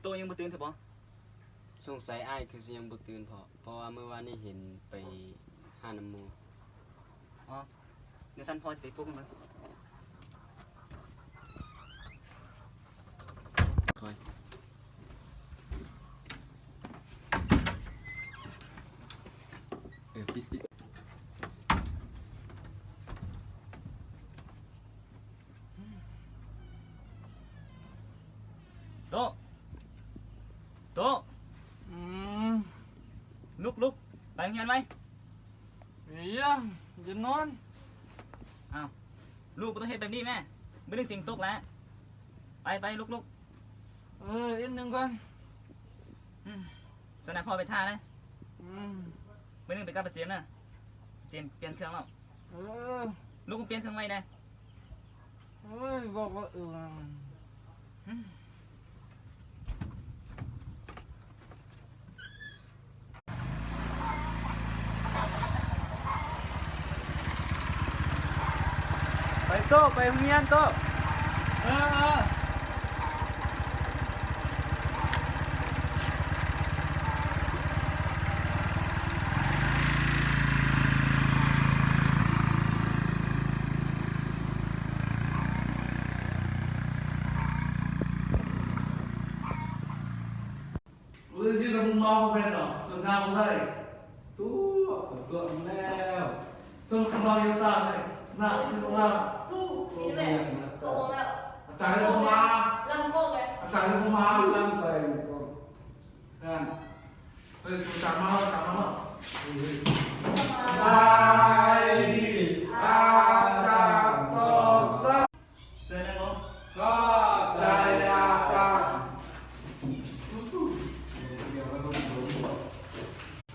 ໂຕຍັງບໍ່ຕື່ນແທ້ບໍ? ສົງໄສອ້າຍຄືຊິຍັງບໍ່ຕື່ນເພາະ ເພາະວ່າມື້ວານນີ້ເຫັນໄປຫານຳໝູ່. ອໍ ດຽວຊັ້ນພໍ່ຊິໄປປຸກມັນ. ເອີ ປິດ ປິດ. ໂຕ ໂຕ ອືມ ລຸກ ລຸກ ໄປໂຮງຮຽນໄວ. ເອີຍ ຢ່ານອນ. ອ້າວ ລູກບໍ່ຕ້ອງເຮັດແບບນີ້ແມ່ ມື້ໜຶ່ງຊິຕົກແລ້ວ. ໄປ ໄປ ລຸກ ລຸກ. ເອີ ອີກໜຶ່ງກ່ອນ. ອືມ ຊັ້ນນະ ພໍ່ໄປຖ້ານະ. ອືມ ມື້ໜຶ່ງໄປກັບປາເຈມນະ ປາເຈມປ່ຽນເຄື່ອງແລ້ວ. ເອີ ລຸກ ປ່ຽນເຄື່ອງໄວແດ່. ເອີຍ ບອກວ່າ ເອີ ໄປໂຕ ໄປໂຮງຮຽນໂຕ. ເອີ ເອີ. ເອີ ຢູ່ນຳໝູ່ເມົາບໍ່ແມ່ນດອກ ຕົວໜ້າບໍ່ໄດ້. ຕົວະ ຕົວະແລ້ວ ສົມຄຳລາວຢາສາໃຫ້ນະ ຊິວ່າ ສູ້ ໂກງແລ້ວ ອາຈານເອີ້ນເຂົ້າມາ ລຳໂກງເລີຍ ອາຈານເອີ້ນເຂົ້າມາ ລຳໄປ ນັ້ນ ເອີ ຕາມມາ ຕາມມາ ສະບາຍດີ ອາຈານ ຕໍ່ຊັ້ນ. ເຊີນນັ່ງລົງ. ຂອບໃຈອາຈານ.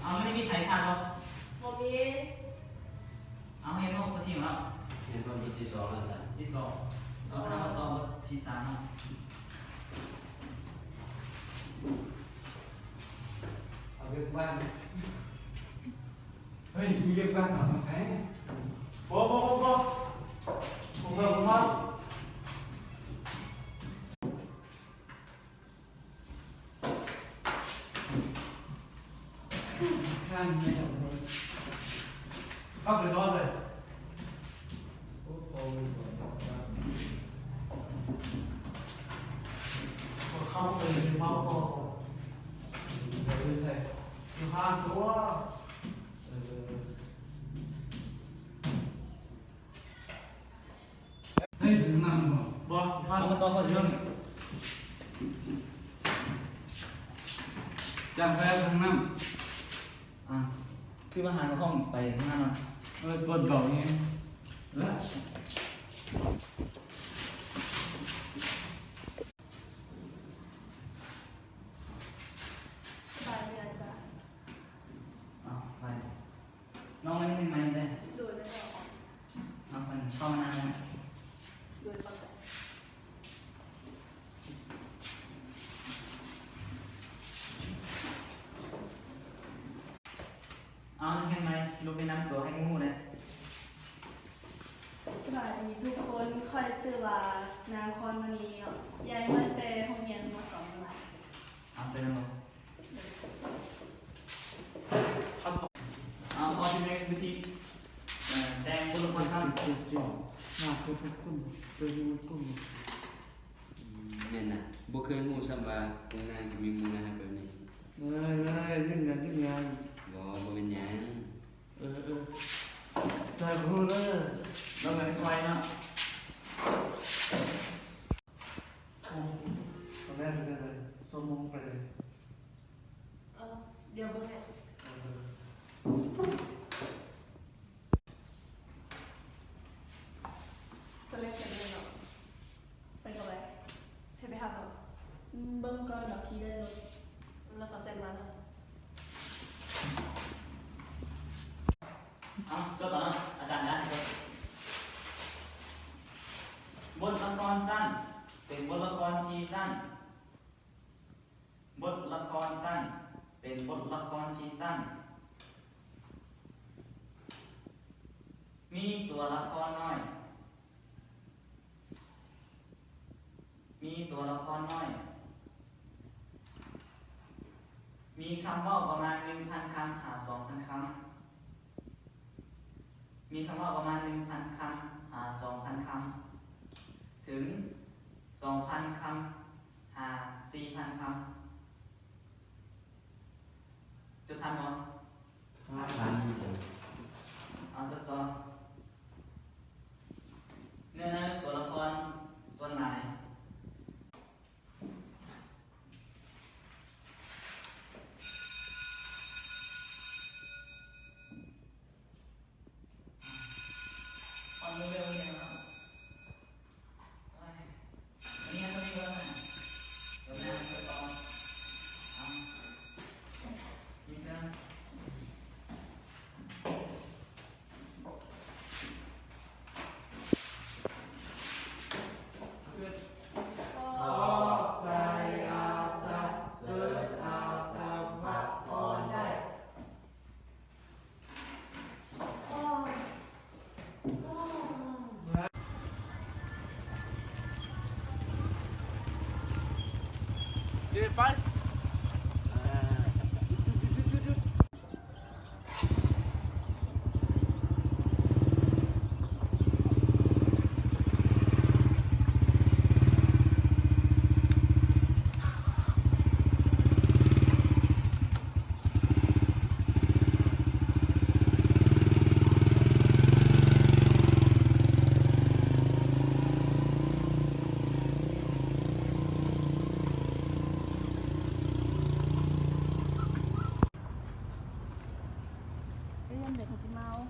ເອົາ ມື້ນີ້ມີໃຜຂາດບໍ່? ບໍ່ມີ. ເອົາ ຮຽນຮອດບົດທີເທົ່າໃດແລ້ວ? ຮຽນຮອດບົດທີສອງແລ້ວອາຈານ. ທີສອງ. ເອົາ ສະນັ້ນມາຕໍ່ບົດທີສາມເນາະ. ເອົາວຽກບ້ານ. ເຮີ້ຍ ມີວຽກບ້ານເອົາມາໃຫ້. ບໍ່ ບໍ່ ບໍ່ ບໍ່ ບໍ່ເອົາ ບໍ່ເອົາ. ຂ້າງນີ້ເອົາໄປນອນເລີຍ. ໂອ້ໂຫ ເຂົ້າໄປເມົາຕໍ່ ຢູ່ໃສ? ຢູ່ຫ້າງຕົວະ. ເອີ ເຮີ້ຍ ໄປຫ້ອງນ້ຳບໍ່? ບໍ່ ຂ້າງຕໍ່ເຂົາເລື່ອງ ຈ້າງໄປຫ້ອງນ້ຳ. ອ່າ ຄືມາຫາຫ້ອງ ຊິໄປຫ້ອງນ້ຳນະ. ເອີ ປວດເບົາແຮງ. ເອີ ສະບາຍດີອາຈານ. ອ້າວ ສະບາຍດີ. ນ້ອງມາຮຽນໃໝ່ເດ້? ໂດຍ ແມ່ນແລ້ວ. ເອົາ ຊັ້ນເຂົ້າມານັ່ງ. ໂດຍ ຂອບໃຈ. ເອົາ ນັກຮຽນໃໝ່ ລຸກແນະນຳຕົວໃຫ້ໝູ່ແດ່. ສະບາຍດີທຸກຄົນ, ຂ້ອຍຊື່ວ່າ ນາງ ຄອນມະນີ ເນາະ, ຍ້າຍມາແຕ່ໂຮງຮຽນ ມ.ສອງ ນີ້ລະ. ເອົາ ເຊີນນຳລົງ. ເອົາ ຂໍ້ທີໜຶ່ງ ວິທີ ເອີ ແຕ່ງບົດລະຄອນສັ້ນ. ແມ່ນນະ, ບໍ່ເຄີຍຮູ້ຊ້ຳວ່າໂຮງງານຊິມີໝູ່ໜ້າຮັກແບບນີ້. ເອີຍ ເອີຍ ຍິ້ມຫຍັງ ຍິ້ມຫຍັງ. ບໍ່ ບໍ່ແມ່ນຫຍັງ. ເອີ ເອີ ຕາຍຮູ້ເດີ. ລອງກັນໄປເນາະ. ໂອ້ ຕອນແລກເປັນຈັ່ງໃດ? ຊົ່ວໂມງໄປເລີຍ. ເອີ ດຽວເບິ່ງໃຫ້. ເອີ ເອີ. ຕອນແລກເປັນຈັ່ງໃດເນາະ? ໄປກໍໄປ. ໃຫ້ໄປຮັບເນາະ? ເບິ່ງກ່ອນດອກ ຂີ່ໄດ້ລົດ. ແລ້ວກໍເຊັນມາເນາະ. ເອົາ ຈົດແລ້ວເນາະ ອາຈານອະນຸຍາດໃຫ້ຈົດ. ບົດລະຄອນສັ້ນ ເປັນບົດລະຄອນທີ່ສັ້ນ. ບົດລະຄອນສັ້ນ ເປັນບົດລະຄອນທີ່ສັ້ນ. ມີຕົວລະຄອນນ້ອຍ. ມີຕົວລະຄອນນ້ອຍ. ມີຄຳເວົ້າປະມານໜຶ່ງພັນຄຳຫາສອງພັນຄຳ. ມີຄຳເວົ້າປະມານໜຶ່ງພັນຄຳຫາສອງພັນຄຳ ເຖິງສອງພັນຄຳຫາສີ່ພັນຄຳ. ຈົດທັນບໍ່? ທັນ. ເອົາ ຈົດຕໍ່. ເນື້ອໃນຕົວລະຄອນສ່ວນຫຼາຍ. ຂອບໃຈ ອາຈານ ເຊີນ ອາຈານ ພັກຜ່ອນໄດ້. ເດີນໄປ. ເອີ ຍາມໃດເຂົາຊິມາເອົາ?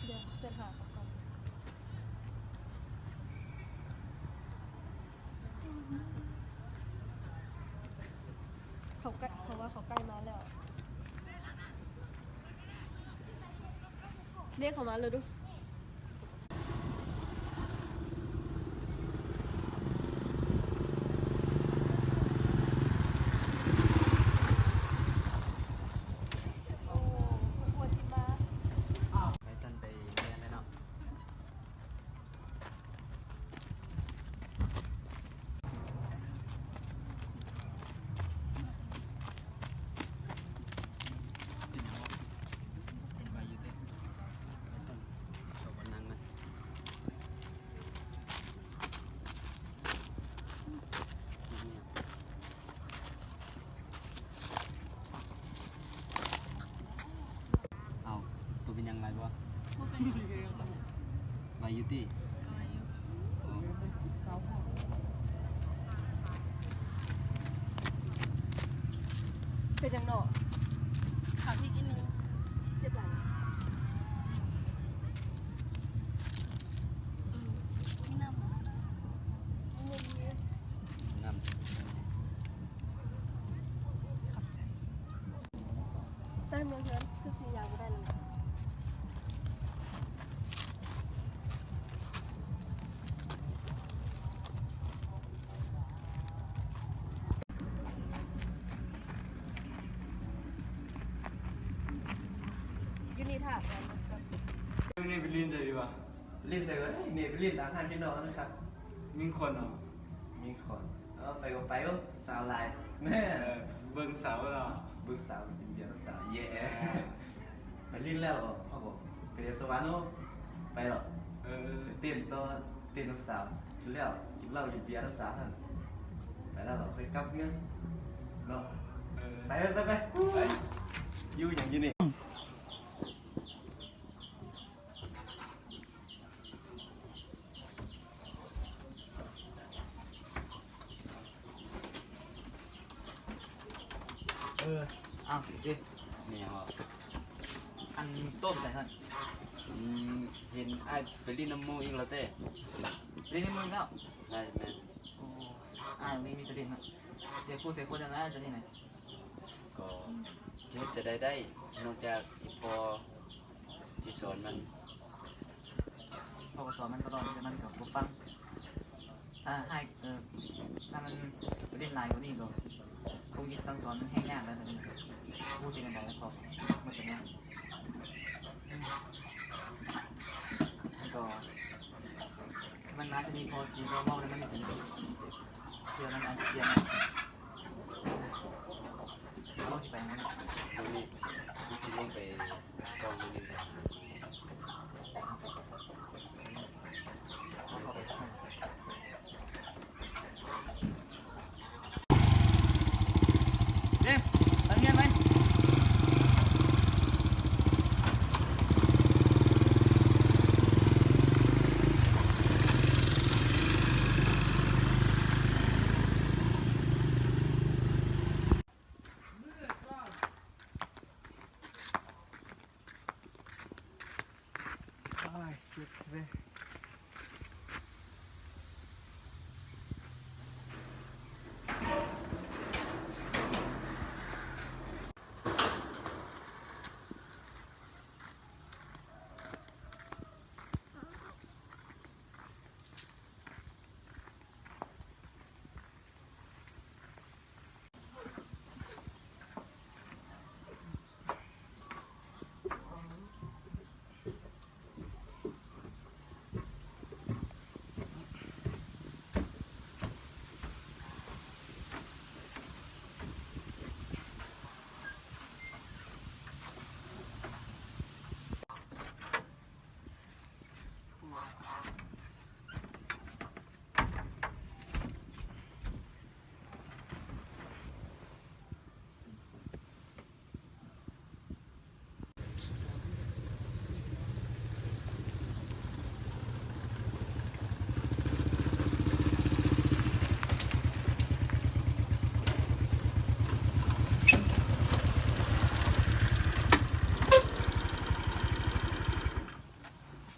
ດຽວເສິນຫາເຂົາກ່ອນ. ເຂົາໃກ້ ເຂົາວ່າເຂົາໃກ້ມາແລ້ວ. ລຽກເຂົາມາເລີຍດູ. ໄປຊັ້ນ ໄປຮຽນແລ້ວເນາະ. ເປັນຫຍັງວະ? ເປັນໄວຢູ່ຕິ? ໄປຊັ້ນ ສອບບັນນັງນະ. ເອົາ ໂຕເປັນຫຍັງໄວບໍ່? ບໍ່ເປັນຫຍັງ. ໄວຢູ່ຕິ? ໄວຢູ່. ໂອ້ ເປັນຫຍັງເນາະ? ຂາພິກອີກໜຶ່ງ. ເຈັບຫຼັງ. ເອີ ມີນ້ຳບໍ່? ມີ ມີ. ນ້ຳ. ຂອບໃຈ. ໄດ້ເມືອເຮືອນ ຄືຊິຍ່າງບໍ່ໄດ້ແລ້ວ. ຢູ່ນີ້ຖ້າກ່ອນ. ຢູ່ນີ້ໄປຫຼິ້ນໃສດີວະ? ຫຼິ້ນໃສກໍໄດ້ ນີ້ໄປຫຼິ້ນຕາມຮ້ານກິນດອກນັ້ນຄັກ. ມີຄົນເນາະ? ມີຄົນ. ເອີ ໄປກໍໄປໂລດ ສາວຫຼາຍ. ເອີ ເບິ່ງສາວເນາະ. ເບິ່ງສາວ ກິນເບຍນຳສາວ. ເຢ. ເອີ ໄປຫຼິ້ນແລ້ວເຮົາກໍໄປສະຫວັນເນາະ. ໄປເນາະ. ເອີ ໄປເຕັ້ນຕໍ່ ເຕັ້ນນຳສາວ. ກິນແລ້ວ ກິນເຫຼົ້າກິນເບຍນຳສາວຫັ້ນ. ໄປແລ້ວເຮົາຄ່ອຍກັບເຮືອນເນາະ. ເອີ ໄປ ໄປ ໄປ ໄປ. ຢູ່ຫຍັງຢູ່ນີ້? ເອີ ອ້າວ ເຈ ມີຫຍັງເວົ້າ? ອັນ ໂຕ້ໄປໃສຫັ້ນ? ອືມ ເຫັນອ້າຍໄປຫຼິ້ນນຳໝູ່ອີກແລ້ວເຕ. ໄປຫຼິ້ນນຳໝູ່ອີກແລ້ວ? ໄດ້ແມ່ນ. ໂອ້ ອ້າຍນີ້ມີແຕ່ຫຼິ້ນເນາະ. ເສຍຄູ່ເສຍຄົນຈັ່ງໃດຈັ່ງນີ້ນະ? ກໍຈະເຮັດຈັ່ງໃດໄດ້ ນອກຈາກອີ່ພໍ່ຊິສອນມັນ. ພໍ່ກໍສອນມັນຕະຫຼອດ ແຕ່ມັນກໍບໍ່ຟັງ. ຖ້າໃຫ້ ເອີ ຖ້າມັນໄປຫຼິ້ນຫຼາຍກວ່ານີ້ກໍຄົງຊິສັ່ງສອນມັນແຮງຍາກແລ້ວ. ຕອນນີ້ຮູ້ຊິເຮັດຈັ່ງໃດແລ້ວ ພໍ່ໝົດປັນຍາ. ແລ້ວກໍມັນມາຊະນີ້ ພໍ່ຈິງກໍເວົ້ານຳມັນຢູ່ ເທື່ອມັນອາດຈະປ່ຽນ. ໄປກ່ອນມື້ນີ້ ເຈມ ໄປໂຮງຮຽນໄປ. ໂອ້ຍ ເຈັບເວີຍ.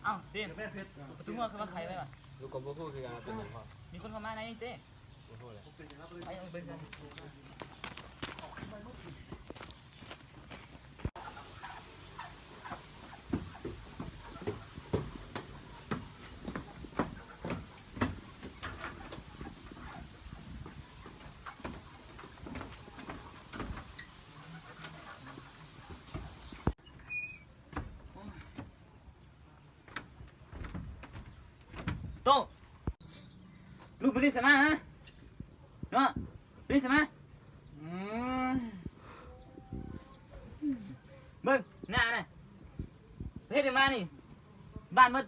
ອ້າວ ເຈມ ປະຕູເຮືອນຄືວ່າໄຂໄວ້ຫວາ? ລູກກໍບໍ່ຮູ້ຄືກັນວ່າເປັນຫຍັງເພາະ ມີຄົນເຂົ້າມາໃນນີ້ເຕ້. ບໍ່ຮູ້ແຫຼະ ໄປເບິ່ງກັນ. ໂຕ້ ລູກໄປຫຼິ້ນໃສມາ ຮະ? ເນາະ ໄປຫຼິ້ນໃສມາ? ອືມ ເບິ່ງໜ້ານະ ເຮັດຫຍັງມານີ້ ບາດໝົດ.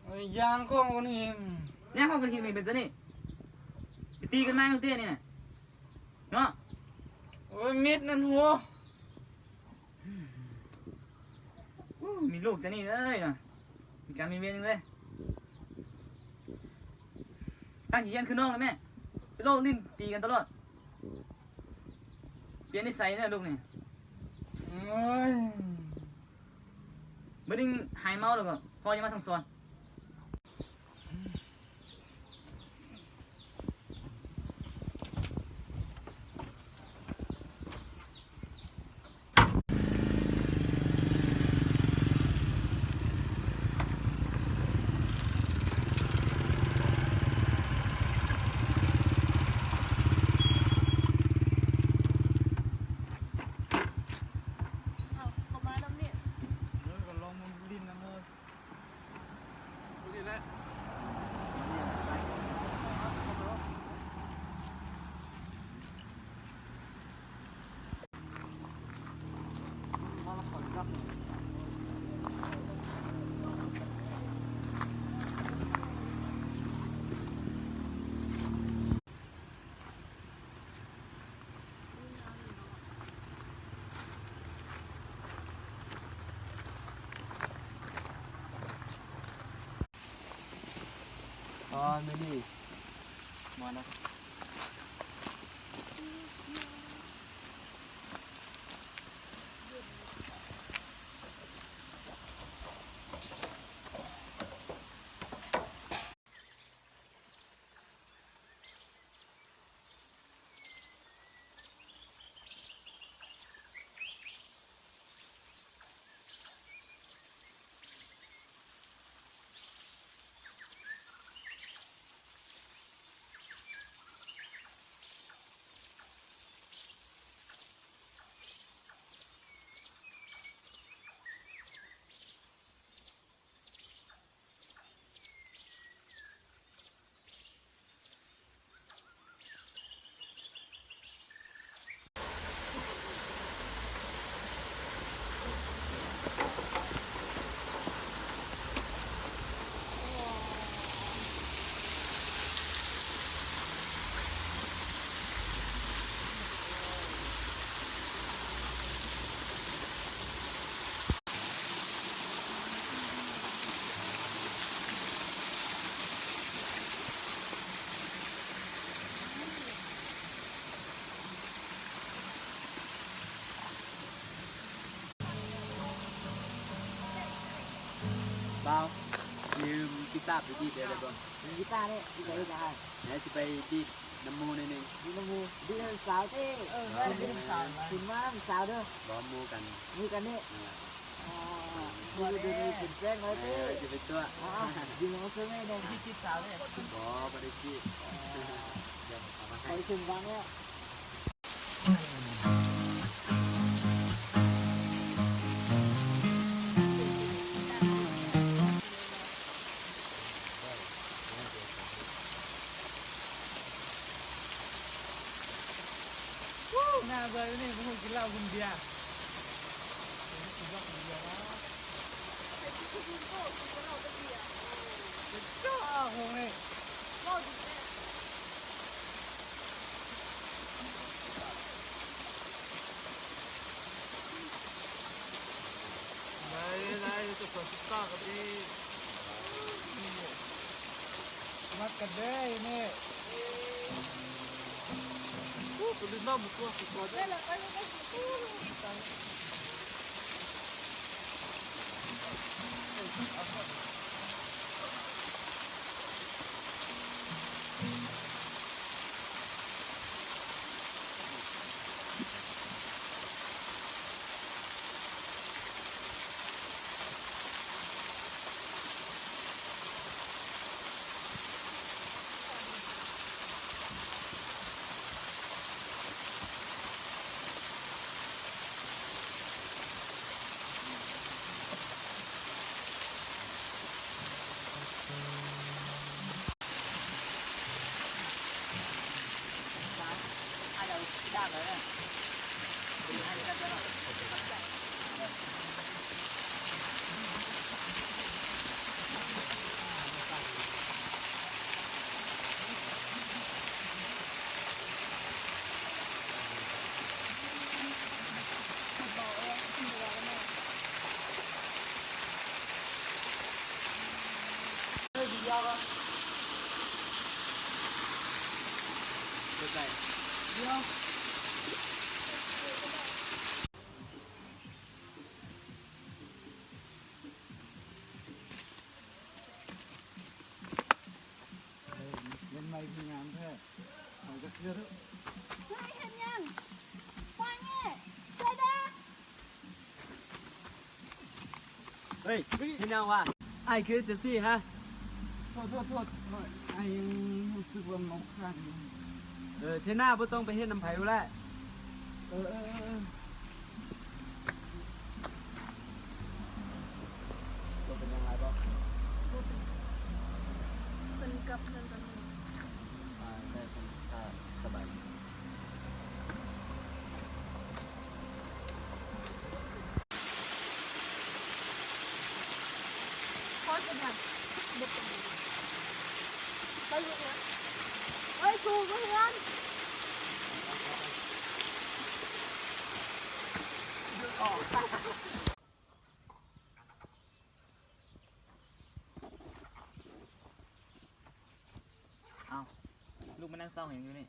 ໂອ້ຍ ຍ່າງຂອງຄົນຫິມ ຍ່າງຂອງຄົນຫິມນີ້ເປັນຈັ່ງນີ້ ໄປຕີກັນມາຕັ້ງແຕ່ນີ້ນະ ເນາະ. ໂອ້ຍ ມິດນັ້ນຫົວ. ໂອ້ ມີລູກຊະນີ້ເອີຍນະ ມີກຳມີເວນເລີຍ. ຕັ້ງໃຈຮຽນຄືນ້ອງນະແມ່ ໄປເລາະຫຼິ້ນຕີກັນຕະຫຼອດ. ປ່ຽນນິໄສເດີລູກນີ້. ໂອ້ຍ ບາດນີ້ຫາຍເມົາແລ້ວກໍພໍ່ຈະມາສັ່ງສອນ. ອ້າວ ກໍມານຳນີ້ ເອີ ກໍລອງມາຫຼິ້ນນຳເລີຍ. ອໍ ມື້ນີ້ມ່ວນນະ. ອ້າວ ບ່າວ ຢືມກີຕາໄປດີດແດ່ໄດ້ບໍ່? ມີກີຕາເດ້ ຊິໄປເຮັດຫຍັງ? ແມ່ຊິໄປດີດນຳໝູ່ໜ້ອຍໜຶ່ງ. ດີດນຳໝູ່? ດີດນຳສາວຕິ? ເອີ ດີດນຳສາວ. ຂຶ້ນມານຳສາວເດີ. ບໍ່ ໝູ່ກັນ. ໝູ່ກັນເດ້. ນັ້ນລະ. ອໍ ດີດນຳໝູ່ ດີດນຳໝູ່ ເປັນແຟນໄວ້ຕິ? ເອີ ຊິໄປຕົວະ. ອໍ ດີດນຳໝູ່ ເຊີນແມ່ແດ່. ຈີບສາວເດ້? ບໍ່ ບໍ່ໄດ້ຈີບ. ເອີ ດຽວເອົາມາໃຫ້. ຂ້ອຍເຊິ່ງວາງແລ້ວ. ໜ້າເບື່ອຢູ່ນີ້ ບໍ່ຮູ້ກິນເຫຼົ້າກິນເບຍ. ເຈົ້າ ໂອ້ຍ ເວົ້າດີແທ້. ໄດ້ ໄດ້ ເຈົ້າຂອງຕິກຕອກກໍດີ ມັກກັນເດ້ນີ້. ໂອ້ ໄປຫຼິ້ນນ້ຳໝູ່ຕົວະ ໄປກ່ອນເດີ. ເອີ ເຫຼັ້ນໄມ້ຄືງາມແທ້ ເອົາຈັກເທື່ອເດີ້. ເຮີ້ຍ ເຮັດຫຍັງ? ປາຍແງ່ ຊ່ວຍແດ່. ເຮີ້ຍ ເຮັດຫຍັງວະ? ອ້າຍຄືເຮັດຈັ່ງຊີ້ຫະ? ໂທດ ໂທດ ໂທດ ອ້າຍຍັງຮູ້ສຶກວ່າເມົາຄ້າງຢູ່. ເອີ ເທື່ອໜ້າບໍ່ຕ້ອງໄປເຮັດນຳໃຜແລ້ວ. ເອີ ເອີ ເອີ ເອີ. ຕົວເປັນຫຍັງຫຼາຍບໍ່? ບໍ່ເປັນ. ເພິ່ນກັບເຮືອນຕອນນີ້. ອ່າ ໄດ້ຊັ້ນ ກໍສະບາຍດີ. ພໍ່ເປັນຫຍັງ? ບໍ່ເປັນຫຍັງ. ໄປເຮືອນ. ເອີຍ ສູງໄປເຮືອນ. ອ້າວ ລູກມານັ່ງເສົ້າຫຍັງຢູ່ນີ້?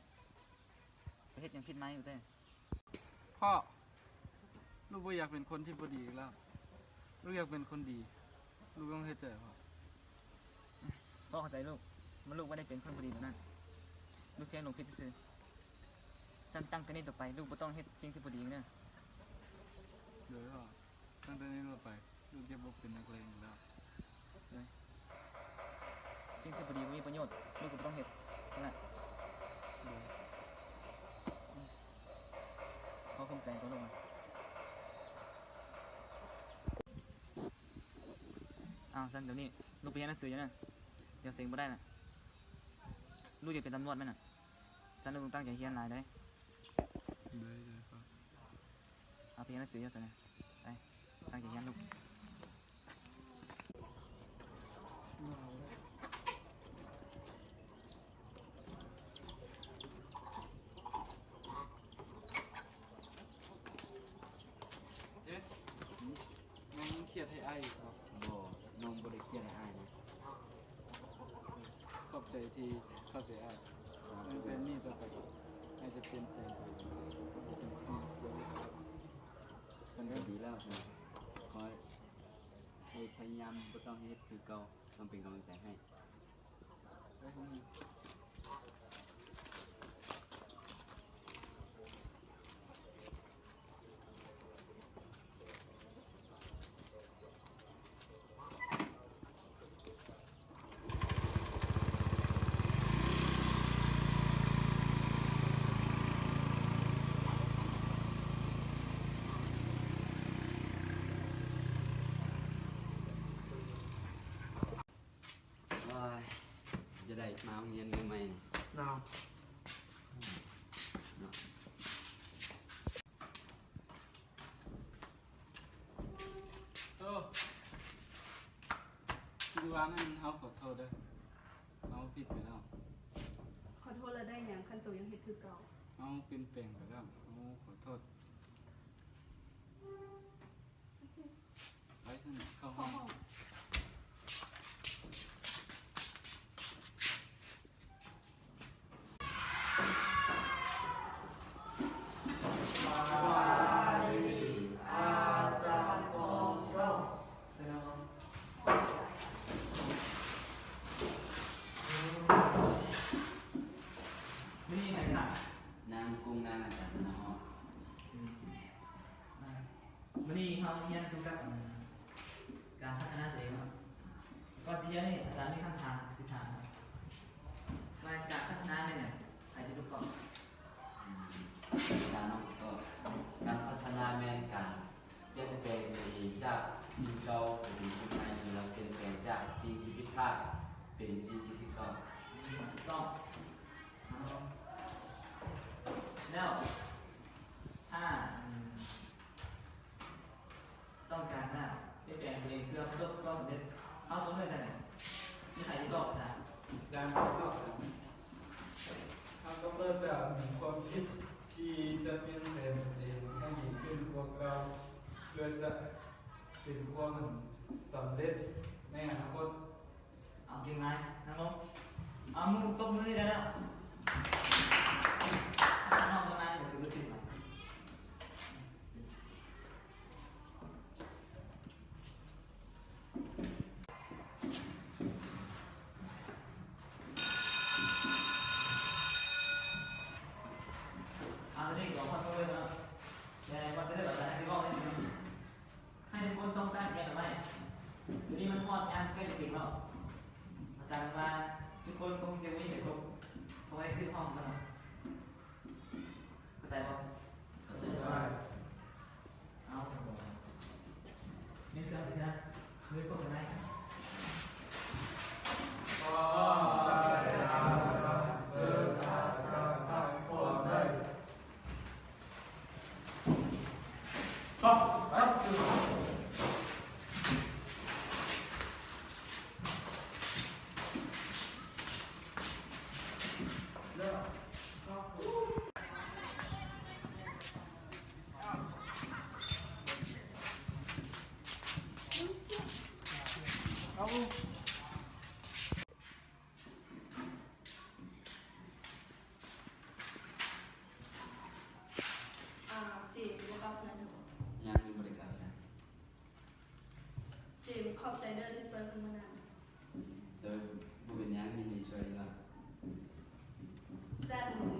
ໄປເຮັດຫຍັງຜິດມາຢູ່ເຕີ? ພໍ່ ລູກບໍ່ຢາກເປັນຄົນທີ່ບໍ່ດີອີກແລ້ວ. ລູກຢາກເປັນຄົນດີ. ລູກຕ້ອງເຊື່ອໃຈພໍ່. ພໍ່ເຂົ້າໃຈລູກ, ມັນລູກບໍ່ໄດ້ເປັນຄົນບໍ່ດີແບບນັ້ນ. ລູກພຽງຫຼົງຜິດຊື່ໆ. ຊັ້ນຕັ້ງແຕ່ນີ້ຕໍ່ໄປ ລູກບໍ່ຕ້ອງເຮັດສິ່ງທີ່ບໍ່ດີອີກເດີ. ໂດຍພໍ່. ຕັ້ງແຕ່ນີ້ຕໍ່ໄປ ລູກຈະບໍ່ເປັນນັກເລງອີກແລ້ວ. ເອີຍ ສິ່ງທີ່ບໍ່ດີບໍ່ມີປະໂຫຍດ ລູກກໍບໍ່ຕ້ອງເຮັດນັ້ນແຫຼະ. ໂດຍ. ຂໍຂອບໃຈຕົວລູກນະ. ອ້າວ ຊັ້ນດຽວນີ້ລູກໄປຮຽນໜັງສືຢູ່ນະ. ດຽວເສັງບໍ່ໄດ້ນະ. ລູກຢາກເປັນຕຳຫຼວດແມ່ນນະ. ຊັ້ນລູກຕ້ອງຕັ້ງໃຈຮຽນຫຼາຍເດີ. ໂດຍ ໂດຍ. ເອົາໄປຮຽນໜັງສືຊະນະ. ໄປ ຕັ້ງໃຈຮຽນລູກ. ນ້ອງຄຽດໃຫ້ອ້າຍບໍ່? ບໍ່ ນ້ອງບໍ່ໄດ້ຄຽດໃຫ້ອ້າຍນະ. ຂອບໃຈທີ່ເຂົ້າໃຈອ້າຍ. ຕັ້ງແຕ່ນີ້ຕໍ່ໄປ ອ້າຍຈະປ່ຽນແປງໄປເປັນຄົນທີ່ສວຍ. ຊັ້ນກໍດີແລ້ວຊັ້ນ. ຂໍໃຫ້ ພະຍາຍາມບໍ່ຕ້ອງເຮັດຄືເກົ່າ, ຕ້ອງເປັນກຳລັງໃຈໃຫ້. ໂອ້ຍ ຈະໄດ້ມາໂຮງຮຽນມື້ໃໝ່ນີ້ ໜາວ ເນາະ. ໂອ້ ຄືວ່ານັ້ນ ເຮົາຂໍໂທດເດີ ເຮົາຜິດໄປແລ້ວ. ຂໍໂທດແລ້ວໄດ້ຫຍັງ ຄັນໂຕຍັງເຮັດຄືເກົ່າ? ເຮົາປ່ຽນແປງໄປແລ້ວ ເຮົາຂໍໂທດ. ໄປຊັ້ນ ເຂົ້າຫ້ອງ. ມື້ນີ້ໃຜສານ? ນາງກຸ້ງ ນາງອາຈານ ນາງຮອດ. ອືມ ມື້ນີ້ເຮົາຮຽນກ່ຽວກັບ ອັນ ການພັດທະນາຕົວເອງເນາະ. ກ່ອນຊິຮຽນນີ້ ອາຈານມີຄຳຖາມຊິຖາມເນາະ ວ່າການພັດທະນາແມ່ນຫຍັງ? ໃຜຈະເລີ່ມຕອບ? ອືມ ອາຈານເນາະ ຕອບ. ການພັດທະນາແມ່ນການປ່ຽນແປງຕົວເອງຈາກສິ່ງເກົ່າໄປເປັນສິ່ງໃໝ່ ຫຼືວ່າປ່ຽນແປງຈາກສິ່ງທີ່ຜິດພາດເປັນສິ່ງທີ່ຖືກຕ້ອງ. ອືມ ຖືກຕ້ອງ. ແລ້ວ ຖ້າ ອືມ ຕ້ອງການມາປ່ຽນແປງຕົວເອງເພື່ອປະສົບຄວາມສຳເລັດ ເຮົາຕ້ອງເລີ່ມຈາກຫຍັງ? ມີໃຜຊິຕອບອາຈານ? ອາຈານຕອບ. ເຮົາຕ້ອງເລີ່ມຈາກຄວາມຄິດທີ່ຈະປ່ຽນແປງຕົວເອງໃຫ້ດີຂຶ້ນກວ່າເກົ່າ ເພື່ອຈະເປັນຄວາມສຳເລັດໃນອະນາຄົດ. ເອົາ ເກັ່ງຫຼາຍ ນັ່ງລົງ. ເອົາ ມືຕົບມືໃຫ້ແດ່ເນາະ. ເອົາ ມາ ມາ ມາ ມາ. ເອົາ ຕອນນີ້ກໍຮອດເວລາແລ້ວເນາະ ແຕ່ກ່ອນຈະເລີ່ມ ອາຈານຊິເວົ້າໜ້ອຍໜຶ່ງ. ໃຫ້ທຸກຄົນຕ້ອງຕັ້ງໃຈເອົາໄວ້. ດຽວນີ້ມັນຮອດຍາມໃກ້ສິນແລ້ວ. ອາຈານວ່າທຸກຄົນຄົງຈະມີແຕ່ຕົກ ຂໍໃຫ້ຂຶ້ນຫ້ອງຊະເນາະ. ເຂົ້າໃຈບໍ່? ເຂົ້າໃຈ. ເອົາ ສະບາຍ. ມີເທື່ອ ມີເທື່ອ ມືກົດໄວ້. ເຊີນອາຈານພັກຜ່ອນໄດ້. ອາ ເຈມ ບໍ່ກັບເຮືອນເດີ? ຍັງ ຍັງບໍ່ໄດ້ກັບນະ. ເຈມ ຂອບໃຈເດີທີ່ຊ່ວຍເພິ່ນມື້ນັ້ນ. ໂດຍ ບໍ່ເປັນຫຍັງ, ຍິນດີຊ່ວຍຢູ່ແລ້ວ. ຊັ້ນ